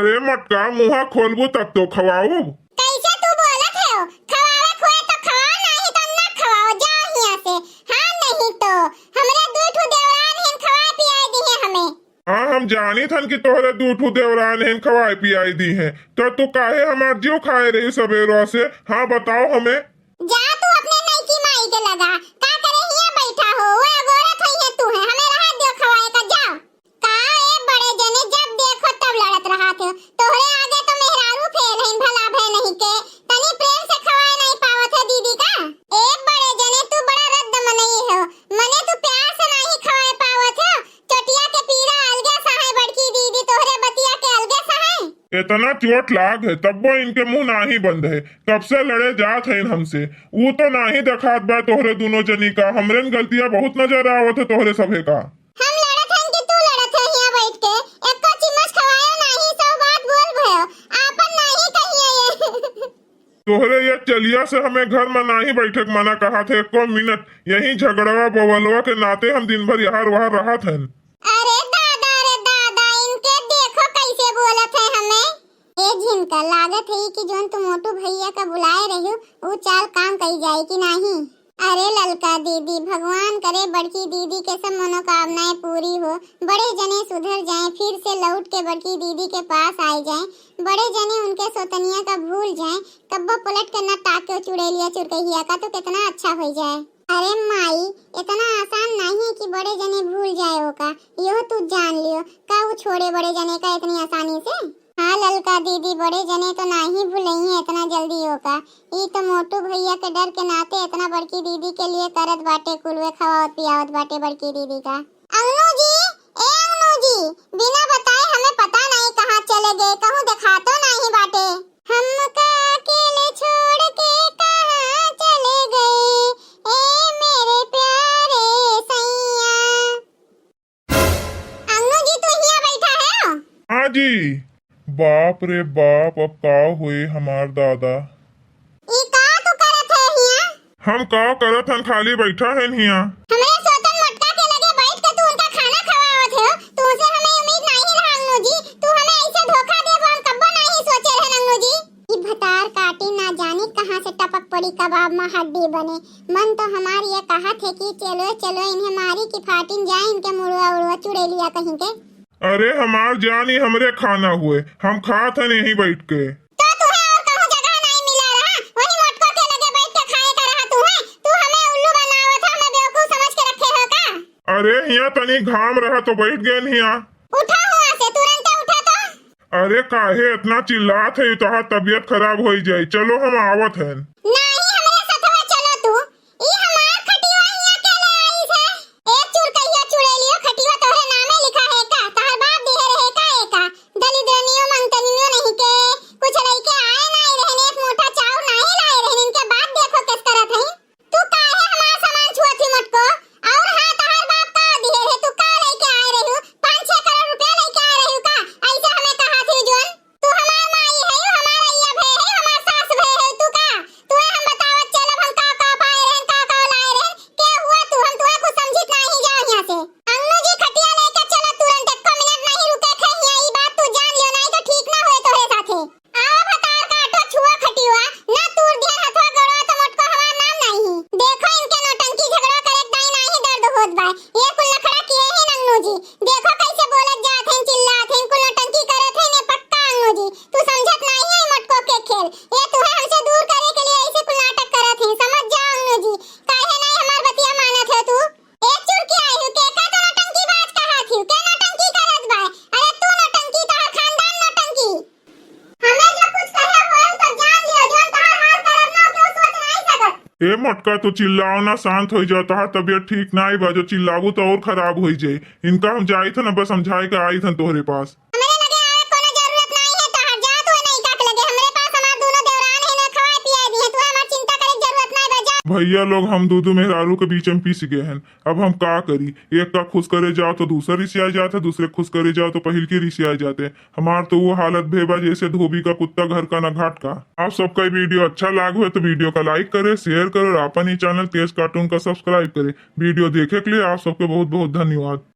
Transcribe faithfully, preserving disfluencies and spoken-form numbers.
अरे मोटका, मुँहा खोलबू तब तो खवाउब। कैसे तू बोलत है? खवावे खोए तो खवाओ, नहीं तो ना खवाओ, जाओ हियाँ से। हाँ, नहीं तो हमरे दुइ ठू देवरान हिन खवाए पियाए दिहे हमें। हाँ, हम जानित हन कि तोहरे दुइ ठू देवरान हिन खवाए पियाए दिहे, तो तू काहे हमार जीव खाए रही सबेरवा से? हाँ, बताओ हमें। जा तू अपने नईकी माई के लगा, का करे हियाँ बैठा हो? वो अगोरत होइहैं तू है, हमें रहा दियो खवाए का, जाओ। का ए बड़े जने, जब देखो तब लड़त रहत हो। तोहरे आगे तो मेहरारू फेल हईन, भला भय नहीं के। तनी प्रेम से खवाए नहीं पावत है दीदी का। ए बड़े जने, तू बड़ा रद्द मनई हो, मने तू प्यार से नहीं खवाए पावत हो। चोटिया के पीरा अलगे सहाय बड़की दीदी, तोहरे बतिया के अलगे सहाय। इतना चोट लाग है, तब्बो इनके मुंह नाही बंद है। कब से लड़े जात हैं हमसे। ऊ तो नाही देखात बा तोहरे दुनो जनी का। हमरे न गलतियां बहुत नजर आवत है तोहरे सभे का। हम लड़त हन कि तू लड़त है हियां बैठ के? एको चिम्मच खवायो नाही, सौ बात बोल भयो। आपन नाही कहिए ये। तोहरे ये चलिया से हमें घर में नाही बैठे के मना कहा थे एको मिनट। यही झगड़वा बवलवा के नाते हम दिन भर यहाँ वहाँ रहत हन। अरे दादा, अरे दादा, इनके देखो कैसे बोलत है हमें। ए झिनका, लागत है कि जोन तू मोटू भैया का बुलाए रही, ऊ चाल काम कई जाए कि नाही? अरे ललका दीदी, भगवान करे बड़की दीदी के सब मनोकामनाएं पूरी हो, बड़े जने सुधर जाएं, फिर से लौट के बड़की दीदी के पास आए जाएं, बड़े जने उनके सोतनिया का भूल जाएं, कब्बो पलट के न ताके चुड़ैलिया चुरकहिया का तो कितना अच्छा हो जाए। अरे माई, इतना आसान नाही कि बड़े जने भूल जाए ओका, यो तू जान लियो। का ऊ छोड़े बड़े जने का इतनी आसानी से? हाँ ललका दीदी, बड़े जने तो नाही भूलइहैं इतना जल्दी ओका। ई तो मोटू भैया के डर के नाते इतना बड़की दीदी के लिए करत बाटे, कुलवे खवावत पियावत बाटे बड़की दीदी का। अंगनू जी, ए अंगनू जी, बिना बताए हमें पता नहीं कहाँ चले गए, कहूँ देखातो नहीं बाटे। हमका अकेले छोड़ के कहाँ चले गए, ए मेरे प्यारे सैया। अंगनू जी, तू हियां बैठा है? हाँ जी। बाप रे बाप, अब का होए हमार दादा। ई का तू करत है हियां? हम का करत हन, खाली बैठा हन हियां। हमरे सोतन मोटका के लगे बैठ के तू उनका खाना खवावत हो। तुमसे हमें उम्मीद नहीं रहा अंगनू जी, तू हमें ऐसे धोखा देबो हम कब्बो नहीं सोचे रहन अंगनू जी। ई भतार काटी ना जानी कहाँ से टपक पड़ी कबाब में हड्डी बने। मन तो हमार ये कहा थे कि चलो चलो इन्हें मारी कि फाटिन जाए इनके मुड़वा उड़वा चुड़ैलिया कहीं के। अरे हमार जान, ई हमरे खाना हुए, हम खात हन यहीं बैठ के। तो तुहे और कहूँ जगह नहीं मिला रहा, वही मोटको के लगे बैठ के खाए का रहा तुहे। तू हमें उल्लू बनावत है, हमें बेवकूफ समझ के रखे हो का? अरे हियां तनी घाम रहा तो बैठ गए हियां। उठा हुआ से, तुरंते उठा तो। अरे काहे इतना चिल्लात है, तोहार तबीयत खराब होई जाई। चलो हम आवत हन। नाही, हमरे सथवा चलो तू। ई हमार खटिया हियां के ले आई है? एक चुरकहिया चुड़ैलियो, खटिया तोहरे नामे लिखा है का? तोहर बाप दिहे रहे का एका? दलिद्रनियो मंगतनियो नहीं के, कुछ लइके आए नाही रहन, एक मोटा चाउर नाही लाए रहन, इनके बात देखो किस तरह थई। तू काहे हमार सामान छुअत ही मोटको? और हाँ, तोहर बाप का दिहे रहे, तू का लइके आए रहू? पाँच छह करोड़ रुपया लइके आए रहू का? ऐसे हमें कहा थी जोन। तू हमार माई है, हमार अइया भे है, हमार सास भे है, तू का? तुहे हम बतावत चलब हम का का पाए रहन, का का लाए रहन, के हुआ तू, हम तुहे कुछ समझित नाही, जा हियां से। अंगनू जी खटिया लेके चलो तुरंत, एको मिनट नहीं रुके थे हियां, ई बात तू जान लियो, नहीं तो ठीक ना होए तोहरे साथे। आवा भतार काटो छुआ खटिया, ना तूर दिहन हथवा गोड़वा तो मोटको हमार नाम नाही। देखो इनके नौटंकी झगड़ा करे दाई नाही दर्द होत बा, ये कुल नखड़ा किए ही अंगनू जी। देखो कैसे बोलत जात हैं, चिल्लात हैं, कुल नौटंकी करत हैं, ये पक्का अंगनू जी। तू समझत नाही है मोटको के खेल, ये तुहे हमसे दूर करे के लिए ऐसे कुल नाटक करत हैं, समझ जा अंगनू जी। काहे नाही हमार बतिया मानत है तू? ए चुरकी आई हूँ, के का तो नौटंकी बाज कहा थी, के नौटंकी करत बा? अरे तू नौटंकी, तोहर खानदान नौटंकी। हमें जो कुछ कहे होए तो जान लियो, जोन तोहर हाल करब ना, केहू सोच नाही सकत। ए मोटका, तू चिल्लाओ ना, शांत हो जा, तोहार तबीयत ठीक नाही बा, जो चिल्लाबू तो और खराब हो जाए। इनका हम जाई थन, बस समझाए के आई थन तोहरे पास। हमरे लगे आवे कोनो जरूरत नाही है तोहार, जा तू नहीं का के लगे, हमरे पास हमार दोनों देवरान है ना, खवाए पियाए दी है, तू हमार चिंता करे के जरूरत नाही बा, जा। भैया लोग, हम दू दू मेहरारू के बीच में पिस गए हैं, अब हम का करी? एक का खुश करे जाओ तो दूसर रिसिया जात है, दूसरे खुश करे जाओ तो पहिल की रिसिया जाते। हमार तो वो हालत भे बा जैसे धोबी का कुत्ता घर का ना घाट का। आप सबका ये video अच्छा लाग हो तो video का like करे, share करे और आपन ये channel तेज cartoon का subscribe करे। Video देखे के लिए आप सबके बहुत बहुत धन्यवाद।